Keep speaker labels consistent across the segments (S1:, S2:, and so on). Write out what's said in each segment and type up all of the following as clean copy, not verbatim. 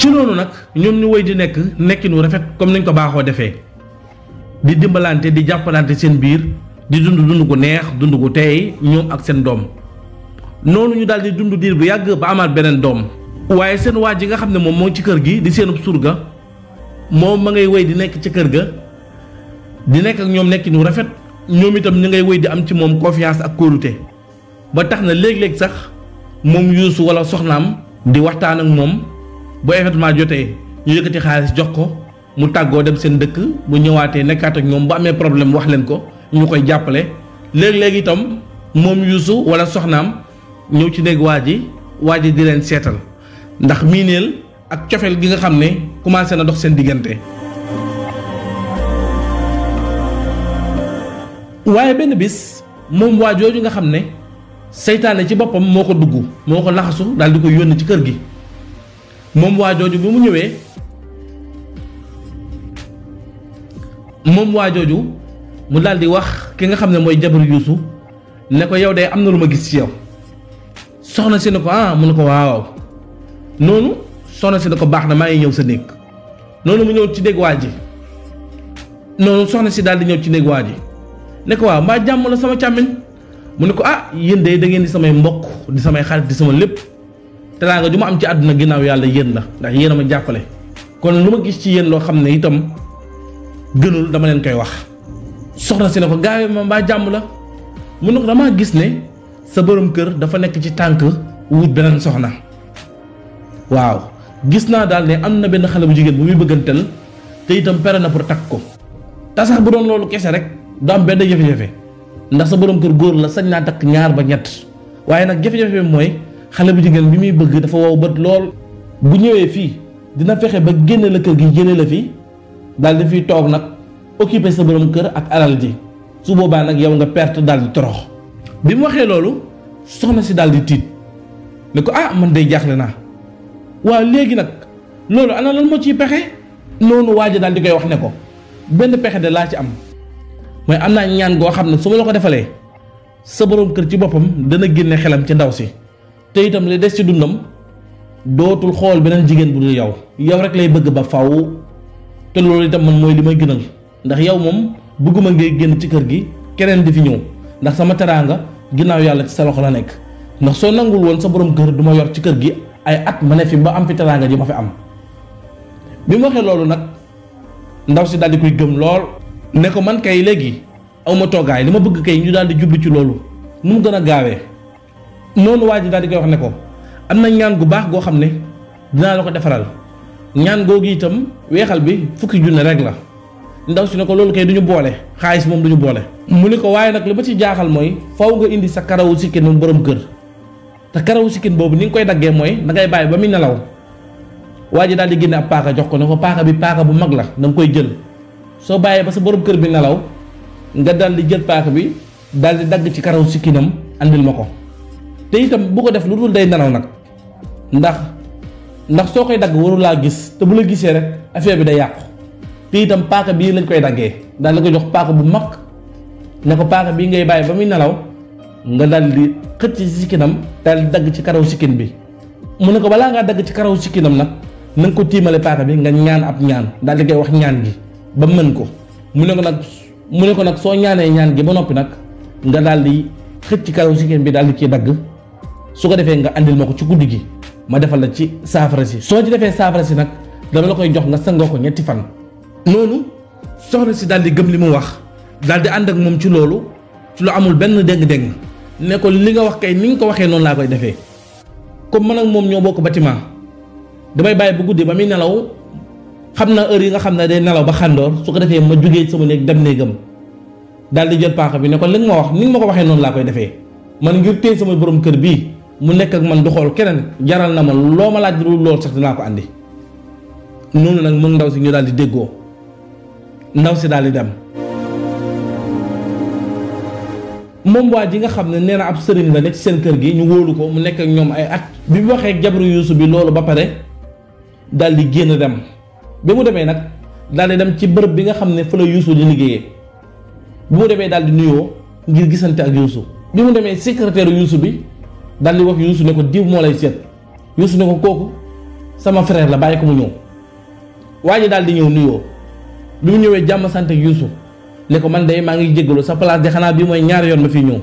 S1: ci noonu nag ñoom ñu wéy di nekk nekkinu rafet comme nañ ko baaxoo defee di dimbalante di jàppalante seen biir di dund gu neex dund gu teey ñoom ak seen doom noonu ñu daal di dund diir bu yàgg ba amaat beneen doom waaye seen waa ji nga xam ne moom moo ci kër gi di seenub surga moom ma ngay wéy di nekk ci kër ga di nekk ak ñoom nekkinu rafet ñoom itam ñu ngay wéy di am ci moom confiance ak kóolute ba tax na léeg-léeg sax moom Youssou wala soxnaam di waxtaan ak moom bu événement jotee ñu yëkkati xaalis jox ko mu tàggoo dem seen dëkk bu ñëwaatee nekkaat ak ñoom bu amee problème wax leen ko ñu koy jàppale léeg-léeg itam moom Youssou wala soxnaam ñëw ci néeg waa ji di leen seetal ndax miineel ak cofeel gi nga xam ne commencé na dox seen diggante. waaye benn bis moom waa jooju nga xam ne seytaane ci boppam moo ko dugg moo ko laxasu daal di ko yónni ci kër gi moom waa jooju bi mu ñëwee mu daal di wax ki nga xam ne mooy jabar Youssou ne ko yow de am na lu ma gis ci yow soxna si ne ko mu ne ko waaw noonu soxna si ne ko baax na maa ngi ñëw sa néeg noonu mu ñëw ci néeg waa ji noonu soxna si daal di ñëw ci néeg waa ji ne ko waaw mbaa jàmm la sama càmmiñ mu ne ko yéen de da ngeen di samay mbokk di samay xarit di sama lépp teraanga ju ma am ci àdduna ginnaaw yàlla yéen la ndax yéen a ma jàppale kon lu ma gis ci yéen loo xam ne itam gënul dama leen koy wax. soxna si ne ko gaawee ma mbaa jàmm la mu ne ko damaa gis ne sa borom kër dafa nekk ci tànk wut beneen soxna waaw gis naa daal ne am na benn xale bu jigéen bu muy bëggantel te itam pere na pour takk ko te sax bu doon loolu kese rek du am benn jafe-jafe ndax sa borom kër góor la sañ naa takk ñaar ba ñett waaye nag jafe-jafe bi mooy xale bu jigéen bi muy bëgg dafa wow bët lool bu ñëwee fii dina fexe ba génne la kër gi jëlee la fi daal di fiy toog nag occupé sa borom kër ak alal ji su boobaa nag yow nga perte daal di torox bi mu waxee loolu soxna si daal di tiit ne ko man day jaaxle naa waaw léegi nag loolu ana lan moo ciy pexe noonu waa ji daal di koy wax ne ko benn pexe de laa ci am mooy am naa ñaan goo xam ne su ma la ko defalee sa borom kër ci boppam dana génne xelam ci ndaw si te itam li des ci dundam dootul xool beneen jigéen bu dul yow rek lay bëgg ba faw te loolu itam man mooy li may gënal ndax yow moom bëgguma ngay génn ci kër gi keneen di fi ñëw ndax sama teraanga ginnaaw yàlla ci sa loxo la nekk ndax soo nangul woon sa borom kër du ma yor ci kër gi ay at ma ne fi ba am fi teraanga ji ma fi am. bi mu waxee loolu nag ndaw si daal di koy gëm lool ne ko man kay léegi aw ma toogaay li ma bëgg kay ñu daal di jublu ci loolu nu mu gën a gaawee noonu waa ji daal di koy wax ne ko am na ñaan gu baax goo xam ne dinaa la ko defaral ñaan googu itam weexal bi fukki junne rek la. ndaw si ne ko loolu kay duñu boole xaalis moom duñu boole mu ni ko waaye nag li ma ci jaaxal mooy faw nga indi sa karawu sikkin moom borom kër te karawu sikkin boobu ni nga koy daggee mooy da ngay bàyyi ba muy nelaw waa ji daal di génne ab paaka jox ko ne ko paaka bi paaka bu mag la da nga koy jël soo bàyyee ba sa borom kër bi nelaw nga daal di jël paaka bi daal di dagg ci karawu sikkinam andil ma ko te itam bu ko def lu dul day nelaw nag ndax soo koy dagg warul laa gis te bu la gisee rek affaire bi day yàqu te itam paaka bii lañ koy daggee daal di ko jox paaka bu mag ne ko paaka bii ngay bàyyi ba muy nelaw nga daal di xëcc ci sikkinam daal di dagg ci karaw sikkin bi mu ne ko balaa ngaa dagg ci karaw sikkinam nag na nga ko tiimale paaka bi nga ñaan ab ñaan daal di koy wax ñaan gi ba mën ko mu ne ko nag soo ñaanee ñaan gi ba noppi nag nga daal di xëcc ci karaw sikkin bi daal di ciy dagg su ko defee nga andil ma ko ci guddi gi ma defal la ci saafara si soo ci defee saafara si nag dama la koy jox nga sangoo ko ñetti fan. noonu soxna si daal di gëm li mu wax daal di ànd ak moom ci loolu ci lu amul benn déng-déng ne ko li nga wax kay ni nga ko waxee noonu laa koy defee comme man ak moom ñoo bokk bâtiment damay bàyyi bu guddi ba muy nelaw xam na heure yi nga xam ne day nelaw ba xàndoor su ko defee ma jógee sama néeg dem néegam daal di jël paaka bi ne ko li nga ma wax ni nga ma ko waxee noonu laa koy defee man ngir téye sama borom kër bii mu nekk ak man du xool keneen jaral na ma loo ma laaj lu lool sax dinaa ko andi noonu nag mu ndaw si ñu daal di déggoo ndaw si daal di dem moom waa ji nga xam ne nee na ab sëriñ la nekk ci seen kër gi ñu wóolu ko mu nekk ak ñoom ay at bi mu waxee ak jabaru Youssou bi loolu ba pare daal di génn dem bi mu demee nag daal di dem ci bërëb bi nga xam ne fa la Youssou di liggéeyee bi mu demee daal di nuyoo ngir gisante ak Youssou bi mu demee secrétaire Youssou bi daal di wax Youssou ne ko diw moo lay seet Youssou ne ko kooku sama frère la bàyyi ko mu ñëw. waa ji daal di ñëw nuyoo bi mu ñëwee jàmm sant Youssou ne ko man de maa ngi jéggalu sa place de xanaa bii mooy ñaari yoon ma fii ñëw.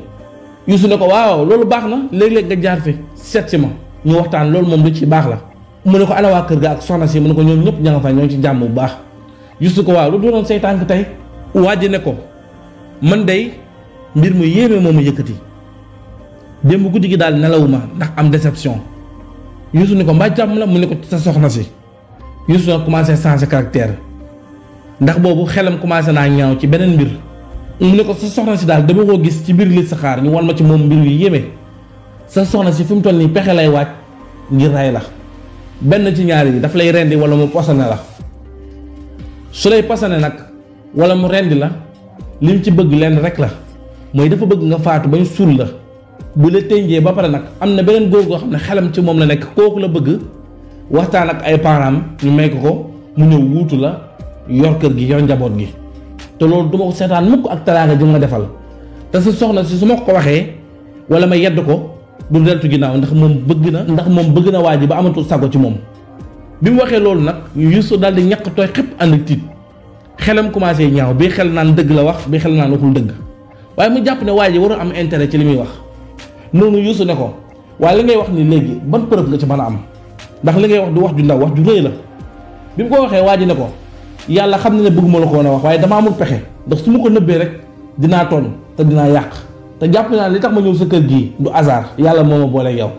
S1: Youssou ne ko waaw loolu baax na léeg-léeg nga jaar fi seet si ma ñu waxtaan loolu moom lu ci baax la. mu ne ko ana waa kër ga ak soxna si mu ne ko ñoom ñëpp ña nga fa ñoo ngi ci jàmm bu baax. Youssou ko waaw lu doonoon say tànk tey. waa ji ne ko man day mbir mu yéeme moo ma yëkkati démb guddi gi daal nelawuma ndax am déception. Youssou ne ko mbaa jàmm la mu ne ko sa soxna si. Youssou nag commencé changer caractère ndax boobu xelam commencé naa ñaaw ci beneen mbir. mu ne ko sa soxna si daal dama koo gis ci biir li saxaar ñu wan ma ci moom mbir yu yéeme. sa soxna si fi mu toll nii pexe lay waaj ngir rey la benn ci ñaar yi daf lay rendi wala mu posone la su lay posone nag wala mu rendi la lim ci bëgg lenn rek la mooy dafa bëgg nga faatu bañ suul la bu la tënjee ba pare nag am na beneen góor goo xam ne xelam ci moom la nekk kooku la bëgg waxtaan ak ay parents ñu may ko mu ñëw wuutu la yor kër gi yor njaboot gi te loolu du ma ko seetaan mukk ak teraanga ji ma defal te sa soxna si su ma ko waxee wala ma yedd ko du deltu ginnaaw ndax moom bëgg na waa ji ba amatul sago ci moom. bi mu waxee loolu nag Youssou daal di ñàkk tooy xëpp ànd ak tiit xelam commencé ñaaw bii xel naan dëgg la wax bii xel naan waxul dëgg waaye mu jàpp ne waa ji waru am intérêt ci li muy wax noonu Youssou ne ko waaye li ngay wax ni léegi ban preuve nga ci mën a am ndax li ngay wax du wax ju ndaw wax ju rëy la. bi mu ko waxee waa ji ne ko yàlla xam na ne bëgguma la ko woon a wax waaye dama amul pexe ndax su ma ko nëbbee rek dinaa tooñ te dinaa yàq te jàpp naa li tax ma ñëw sa kër gii du hasard yàlla moo ma boole yow.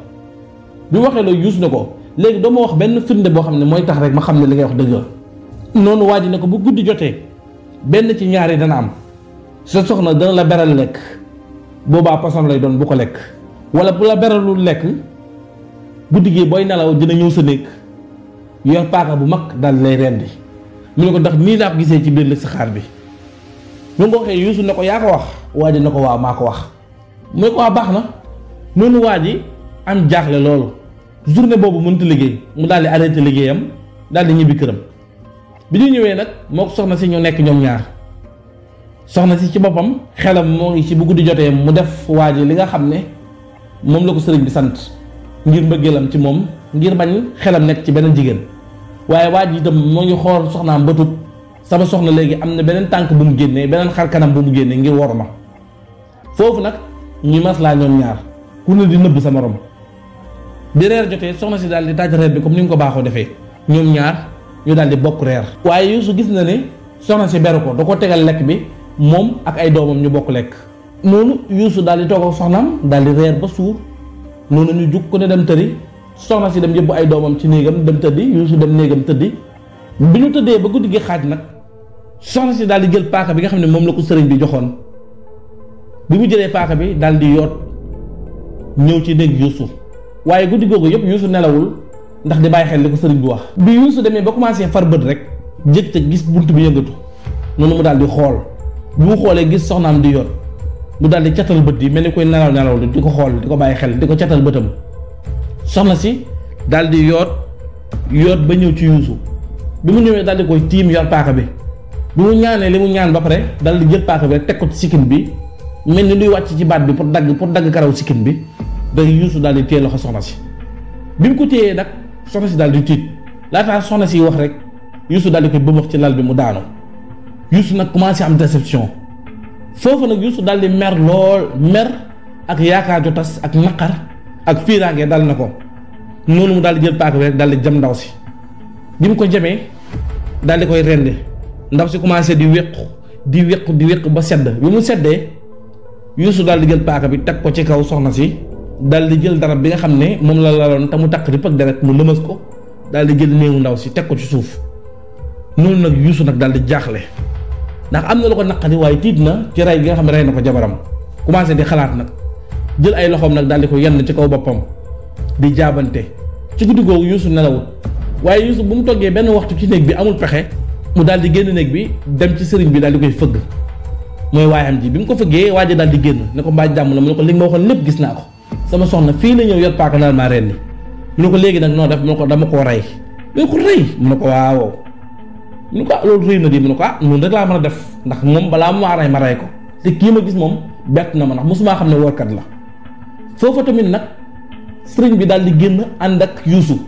S1: bi mu waxee loolu Youssou ne ko léegi doo ma wax benn firnde boo xam ne mooy tax rek ma xam ne li ngay wax dëgg la. noonu waa ji ne ko bu guddi jotee benn ci ñaar yi dana am sa soxna dana la beral lekk boobaa poson lay doon bu ko lekk wala bu la beralul lekk guddi gi booy nelaw dina ñëw sa néeg yor paaka bu mag daal lay rendi. mu ne ko ndax nii laa ko gisee ci biir saxaar bi. bi nga ko waxee Youssou ne ko yaa ko wax waa ji ne ko waaw maa ko wax mu ne ko waa baax na noonu waa ji am jaaxle loolu journée boobu mënut a liggéey mu daal di arrêté liggéeyam daal di ñibbi këram. bi ñu ñëwee nag moo ko soxna si ñu nekk ñoom ñaar soxna si ci boppam xelam moo ngi ci bu guddi jotee mu def waa ji li nga xam ne moom la ko sëriñ bi sant ngir mbëggeelam ci moom ngir bañ xelam nekk ci beneen jigéen. waaye waa ji itam moo ngi xool soxnaam ba tut sama soxna léegi am na beneen tànk bu mu génnee beneen xar kanam bu mu génnee ngir wor ma foofu nag ñu maslaa ñoom ñaar ku ne di nëbb sa morom. bi reer jotee soxna si daal di taaj reer bi comme ni nga ko baaxoo defee ñoom ñaar ñu daal di bokk reer. waaye Youssou gis na ne soxna si beru ko da ko tegal lekk bi moom ak ay doomam ñu bokk lekk. noonu Youssou daal di toog ak soxnaam daal di reer ba suur noonu ñu jug ku ne dem tëri. soxna si dem yóbbu ay doomam ci néegam dem tëddi Youssou dem néegam tëddi bi ñu tëddee ba guddi gi xaaj nag soxna si daal di jël paaka bi nga xam ne moom la ko sëriñ bi joxoon bi mu jëlee paaka bi daal di yoot ñëw ci néeg Youssou waaye guddi googu yëpp Youssou nelawul ndax di bàyyi xel li ko sëriñ bi wax. bi Youssou demee ba commencé far bët rek jëkk te gis bunt bi yëngatu noonu mu daal di xool bi mu xoolee gis soxnaam di yoot mu daal di catal bët yi mel ni koy nelaw di ko xool di ko bàyyi xel di ko catal bëtam. soxna si daal di yoot ba ñëw ci Youssou bi mu ñëwee daal di koy tiim yor paaka bi bi mu ñaanee li mu ñaan ba pare daal di jël paaka bi rek teg ko ci sikkin bi mel ni luy wàcc ci baat bi pour dagg karaw sikkin bi day Youssou daal di téye loxo soxna si. bi mu ko téyee nag soxna si daal di tiit laataa soxna si wax rek Youssou daal di koy bëmax ci lal bi mu daanu Youssou nag commencé am déception foofu nag Youssou daal di mer lool mer ak yaakaar ju tas ak naqar ak fiiraange dal na ko noonu mu daal di jël paaka bi rek daal di jam ndaw si bi mu ko jamee daal di koy rende ndaw si commencé di wéqu ba sedd bi mu seddee Youssou daal di jël paaka bi teg ko ci kaw soxna si daal di jël darab bi nga xam ne moom la laloon te mu takk ripp ak deret mu lëmas ko daal di jël néewu ndaw si teg ko ci suuf noonu nag Youssou nag daal di jaaxle ndax am na lu ko naqari waaye tiit na ci rey gi nga xam ne rey na ko jabaram commencé di xalaat nag jël ay loxoom nag daal di ko yenn ci kaw boppam di jaabante ci guddi googu Youssou nelawut waaye Youssou bu mu toggee benn waxtu ci néeg bi amul pexe mu daal di génn néeg bi dem ci sëriñ bi daal di koy fëgg mooy waayam ji bi mu ko fëggee waa ji daal di génn ne ko mbaa jàmm la mu ne ko li nga ma waxoon lépp gis naa ko sama soxna fii la ñëw yor paaka daal maa rendi mu ne ko léegi nag noo def mu ne ko dama koo rey mu ne ko rey mu ne ko waaw mu ne ko loolu rëy na di mu ne ko noonu rek laa mën a def ndax moom balaa maa rey ma rey ko te kii ma gis moom bett na ma ndax mosumaa xam ne woorkat la foofa tamit nag sëriñ bi daal di génn ànd ak Youssou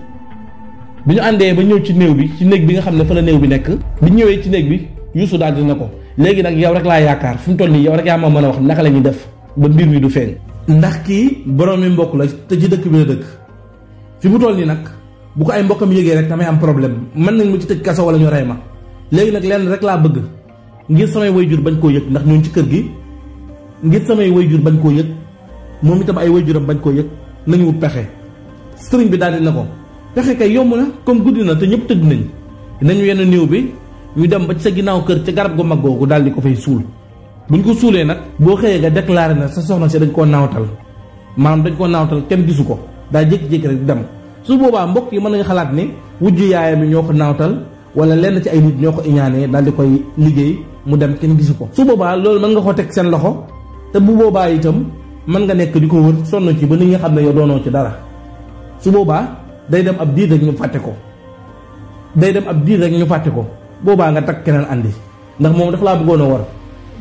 S1: bi ñu àndee ba ñëw ci néew bi ci néeg bi nga xam ne fa la néew bi nekk bi ñëwee ci néeg bi Youssou daal dina ko léegi nag yow rek laa yaakaar fi mu toll nii yow rek yaa ma mën a wax naka la ñuy def ba mbir mi du feeñ ndax kii borom mi mbokk la te ci dëkk bi la dëkk fi mu toll nii nag bu ko ay mbokkam yëgee rek damay am problème mën nañ ma ci tëj kaso wala ñu rey ma léegi nag lenn rek laa bëgg ngir samay wayjur bañ koo yëg ndax ñooñu ci kër gi ngir samay wayjur bañ koo yëg moom itam ay wayjuram bañ koo yëg nañu wut pexe sëriñ bi daal dina ko pexe kay yomb na comme guddi na te ñëpp tëdd nañ nañu yenn néew bi ñu dem ba ci sa ginnaaw kër ca garab gu mag googu daal di ko fay suul buñ ko suulee nag boo xëyee nga déclaré na sa soxna si dañ koo naawtal maanaam dañ koo naawtal kenn gisu ko daa jékki-jékki rek dem su boobaa mbokk yi mën nañu xalaat ne wujju yaayam yi ñoo ko naawtal wala lenn ci ay nit ñoo ko iñaanee daal di koy liggéey mu dem kenn gisu ko su boobaa loolu mën nga ko teg seen loxo te bu boobaa itam mën nga nekk di ko wër sonn ci ba nit nga xam ne yow doonoo ci dara su boobaa day dem ab diir rek ñu fàtte ko day dem ab diir rek ñu fàtte ko boobaa nga takk keneen andi ndax moom dafa laa bëggoon a war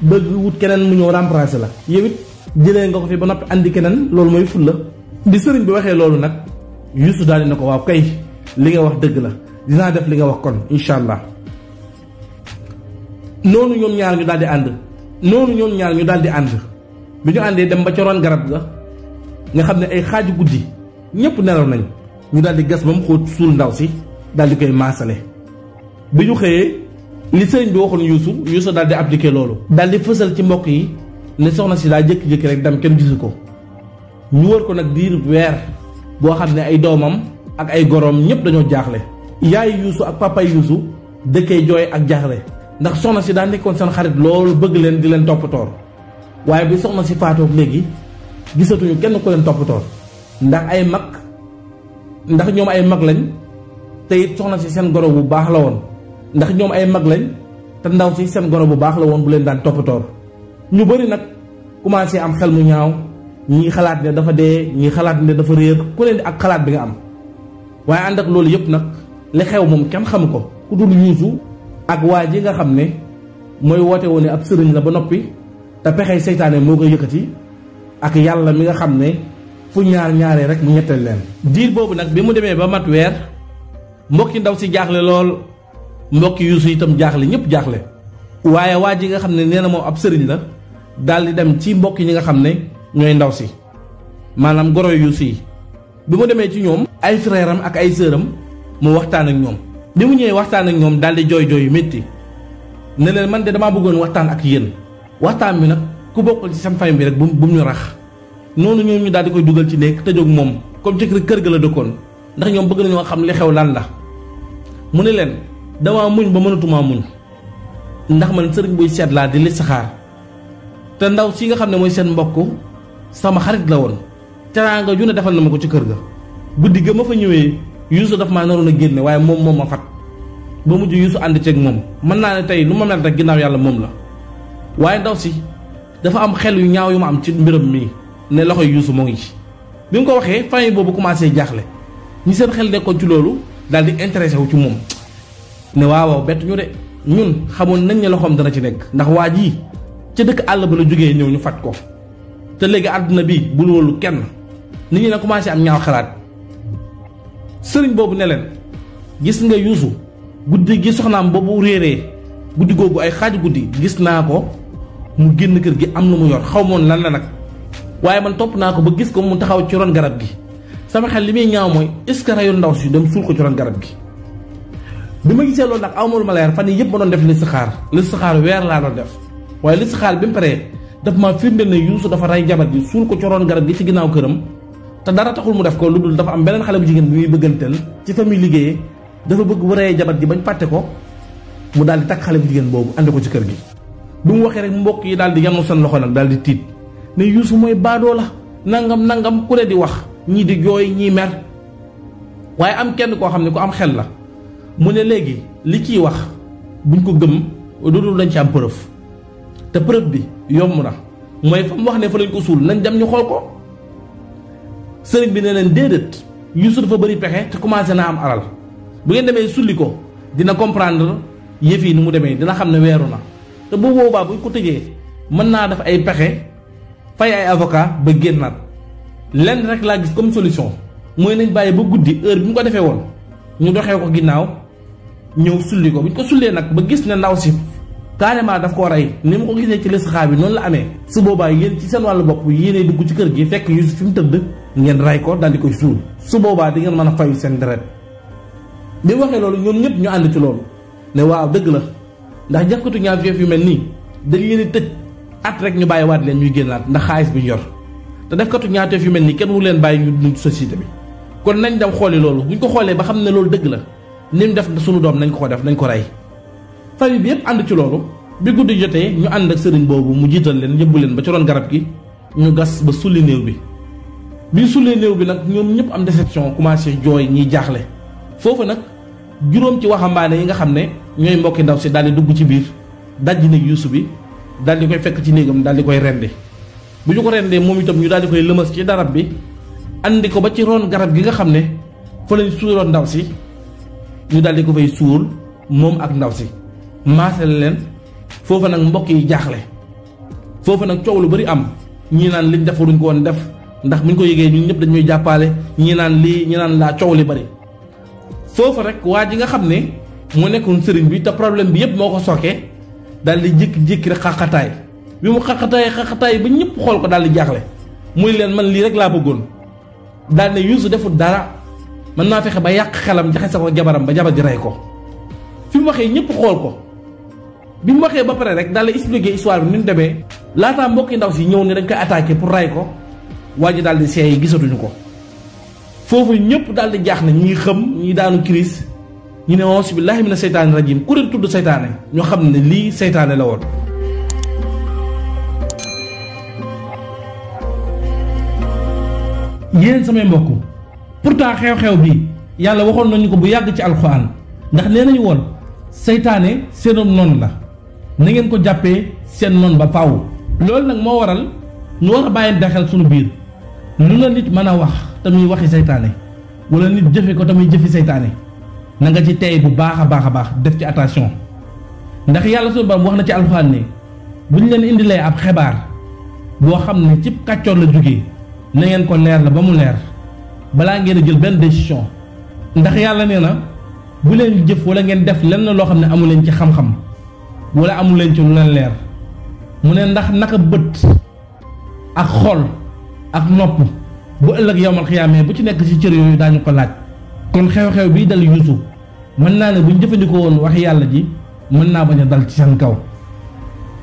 S1: bëgg wut keneen mu ñëw remplacer la yow it jëlee nga ko fi ba noppi andi keneen loolu mooy ful la bi sëriñ bi waxee loolu nag Youssou daal di na ko waaw kay li nga wax dëgg la dinaa def li nga wax kon incha allah noonu ñoom ñaar ñu daal di ànd bi ñu àndee dem ba ca ron garab ga nga xam ne ay xaaju guddi ñëpp nelaw nañ ñu daal di gas ba mu xóot suul ndaw si daal di koy maasale bi ñu xëyee li sëriñ bi waxoon Youssou daal di appliqué loolu daal di fësal ci mbokk yi ne soxna si daa jékki-jékki rek dem kenn gisu ko ñu wër ko nag diir weer boo xam ne ay doomam ak ay goroom ñëpp dañoo jaaxle yaay Youssou ak papa Youssou dëkkee jooy ak jaaxle ndax soxna si daa nekkoon seen xarit loolu bëgg leen di leen toppatoor waaye bi soxna si faatoog léegi gisatuñu kenn ko leen toppatoor ndax ñoom ay mag lañ te it soxna si seen goro bu baax la woon ndax ñoom ay mag lañ te ndaw si seen goro bu baax la woon bu leen daan toppatoor ñu bëri nag commencé am xel mu ñaaw ñii xalaat ne dafa dee ñii xalaat ne dafa réer ku leen ak xalaat bi nga am waaye ànd ak loolu yëpp nag li xew moom kenn xamu ko ku dul Youssou ak waa ji nga xam ne mooy woote woon ne ab sëriñ la ba noppi te pexey seytaane moo koy yëkkati ak yàlla mi nga xam ne fu ñaaree rek mu ñetteel leen diir boobu nag bi mu demee ba mat weer mbokki ndaw si jaaxle lool mbokki Youssou itam jaaxle ñëpp jaaxle waaye waa ji nga xam ne nee na moom ab sëriñ la daal di dem ci mbokki ñi nga xam ne ñooy ndaw si maanaam goro Youssou yi bi mu demee ci ñoom ay frère am ak ay sœur am mu waxtaan ak ñoom bi mu ñëwee waxtaan ak ñoom daal di jooy yu métti ne leen man de damaa bëggoon waxtaan ak yéen waxtaan bi nag ku bokkul ci seen famille bi rek bu mu ñu rax noonu ñoom ñu daal di koy dugal ci néeg tëjoog moom comme ci kër ga la dëkkoon ndax ñoom bëgg nañoo xam li xew lan la mu ne leen damaa muñ ba mënatumaa muñ ndax man sëriñ buy seet laa di li saxaar te ndaw si nga xam ne mooy seen mbokk sama xarit la woon teraanga ju ne defal na ma ko ci kër ga guddi ga ma fa ñëwee Youssou daf maa naroon a génne waaye moom ma fat ba mujj Youssou ànd ceeg moom mën naa ne tey lu ma mel rek ginnaaw yàlla moom la waaye ndaw si dafa am xel yu ñaaw yu ma am ci mbiram mii ne loxoy Youssou moo ngi ci bi mu ko waxee famille boobu commencé jaaxle ñi seen xel nekkoon ci loolu daal di intéressé wu ci moom ne waaw bett ñu de ñun xamoon nañ ne loxoom dana ci nekk ndax waa ji ca dëkk àll ba la jógee ñëw ñu fat ko te léegi àdduna bi bul wóolu kenn nit ñi ne commencé am ñaaw xalaat sëriñ boobu ne leen gis nga Youssou guddi gi soxnaam boobu réeree guddi googu ay xaaju guddi gis naa ko mu génn kër gi am lu mu yor xaw moon lan la nag waaye man topp naa ko ba gis ko mu taxaw ci ron garab gi sama xel li muy ñaaw mooy est-ce que rayu ndaw si dem suul ko ci ron garab gi bi ma gisee loolu nag aw ma lu ma leer fan yii yëpp ma doon def listixaar weer laa doon def waaye listixaar bi mu paree daf maa firndeel ne Youssou dafa rey jabar ji suul ko ci ron garab gi ci ginnaaw këram te dara taxul mu def ko lu dul dafa am beneen xale bu jigéen bi muy bëgganteel ci fa muy liggéeyee dafa bëgg bu reyee jabar ji bañ fàtte ko mu daal di takk xale bu jigéen boobu andi ko ci kër gi bi mu waxee rek mbokk yi daal di yanu seen loxo nag daal di tiit ne Youssou mooy baadoo la nangam ku ne di wax ñii di jooy ñii mer waaye am kenn koo xam ne ku am xel la mu ne léegi li ciy wax buñ ko gëm lu dul dañ ci am preuve te preuve bi yomb na mooy fa mu wax ne fa lañ ko suul nañ dem ñu xool ko sëriñ bi ne leen déedéet Youssou dafa bëri pexe te commencé naa am alal bu ngeen demee sulli ko dina comprendre yëf yi ni mu demee dina xam ne weeru na te bu boobaa buñ ko tëjee mën naa def ay pexe fay ay avocat ba génnaat lenn rek laa gis comme solution mooy nañ bàyyi ba guddi heure bi mu ko defee woon ñu doxee ko ginnaaw ñëw sulli ko bu ñu ko sullee nag ba gis ne ndaw si carrément daf koo rey ni mu ko gisee ci listixaar bi noonu la amee su boobaa yéen ci seen wàllu bopp yéenee dugg ci kër gi fekk Yuusuf fi mu tëdd ngeen rey ko daal di koy suul su boobaa di ngeen mën a fayu seen deret bi mu waxee loolu ñoom ñëpp ñu ànd ci loolu ne waaw dëgg la ndax jafkatu ñaawteef yu mel nii dañ leen di tëj at rek ñu bàyyiwaat leen ñuy génnaat ndax xaalis bi ñu yor te defkatu ñaawteef yu mel nii kenn wu leen bàyyi ñu dund société bi kon nañ dem xooli loolu buñ ko xoolee ba xam ne loolu dëgg la ni mu def suñu doom nañ ko def nañ ko rey famille bi yëpp ànd ci loolu bi guddi jotee ñu ànd ak sëriñ boobu mu jiital leen yëbbu leen ba ci ron garab gi ñu gas ba sulli néew bi ñu sullee néew bi nag ñoom ñëpp am déception commencé jooy ñiy jaaxle foofu nag juróom ci waxambaane yi nga xam ne ñooy mbokki ndaw si daal di dugg ci biir dajji néeg Yuusuf bi daal di koy fekk ci néegam daal di koy rendi bu ñu ko rendee moom itam ñu daal di koy lëmas ci darab bi andi ko ba ci ron garab gi nga xam ne fa lañ suuroon ndaw si ñu daal di ko fay suul moom ak ndaw si maasale leen foofu nag mbokk yi jaaxle foofu nag coow lu bari am ñii naan liñ def waruñ ko woon def ndax buñ ko yëgee ñun ñëpp dañuy jàppale ñii naan lii ñi naan laa coow li bari foofu rek waa ji nga xam ne moo nekkoon sëriñ bi te problème bi yëpp moo ko sookee daal di jékki-jékki rek xaqataay bi mu xaqataay ba ñëpp xool ko daal di jaaxle muy leen man lii rek laa bëggoon daal ne Yuusu deful dara man naa fexe ba yàq xelam jaxase ko jabaram ba jabar ji rey ko fi mu waxee ñëpp xool ko bi mu waxee ba pare rek daal di expliquer histoire bi ni mu demee laataa mbokki ndaw si ñëw ne dañ koy attaqué pour rey ko waa ji daal di seey gisatuñu ko foofu ñëpp daal di jaax ne ñii xam ñii daanu crise ñu ne auzu billaahi mina seytaani rajiim ku leen tudd seytaane ñoo xam ne lii seytaane la woon. yéen samay mbokk pourtant xew-xew bi yàlla waxoon nañu ko bu yàgg ci alxuraan ndax nee nañu woon seytaane seenoon noonu la na ngeen ko jàppee seen noon ba faaw. loolu nag moo waral ñu war a bàyyi xel sunu biir lu la nit mën a wax te muy waxi seytaane wala nit jëfe ko te muy jëfi seytaane na nga ci tey bu baax a baax def ci attention ndax yàlla sunu borom wax na ci alxuraan ne bu ñu leen indilee ab xibaar boo xam ne ci kàccoor la jógee na ngeen ko leer la ba mu leer balaa ngeen a jël benn décision ndax yàlla nee na bu leen jëf wala ngeen def lenn loo xam ne amu leen ci xam-xam wala amu leen ci lu leen leer mu ne ndax naka bët ak xol ak nopp bu ëllëg yowmal xiyaamee bu ci nekk ci cër yooyu daañu ko laaj. kon xew-xew bii dal Yuusuf mën naa ne bu ñu jëfandikoo woon wax yàlla ji mën naa bañ a dal ci seen kaw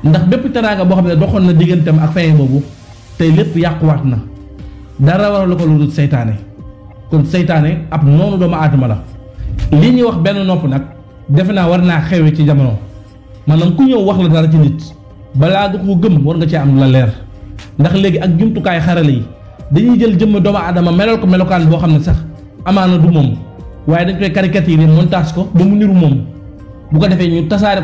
S1: ndax bépp teraanga boo xam ne doxoon na digganteem ak fay boobu tey lépp yàquwaat na dara waral ko lu dul seytaane kon seytaane ab noonu doomu aadama la. lii ñuy wax benn nopp nag defe naa war naa xewe ci jamono maanaam ku ñëw wax la dara ci nit balaa nga ko gëm war nga cee am la leer ndax léegi ak jumtukaay xarale yi dañuy jël jëmm doomu aadama melal ko melokaan boo xam ne sax amaana du moom waaye dañ koy caricature montage ko ba mu niru moom bu ko defee ñu tasaare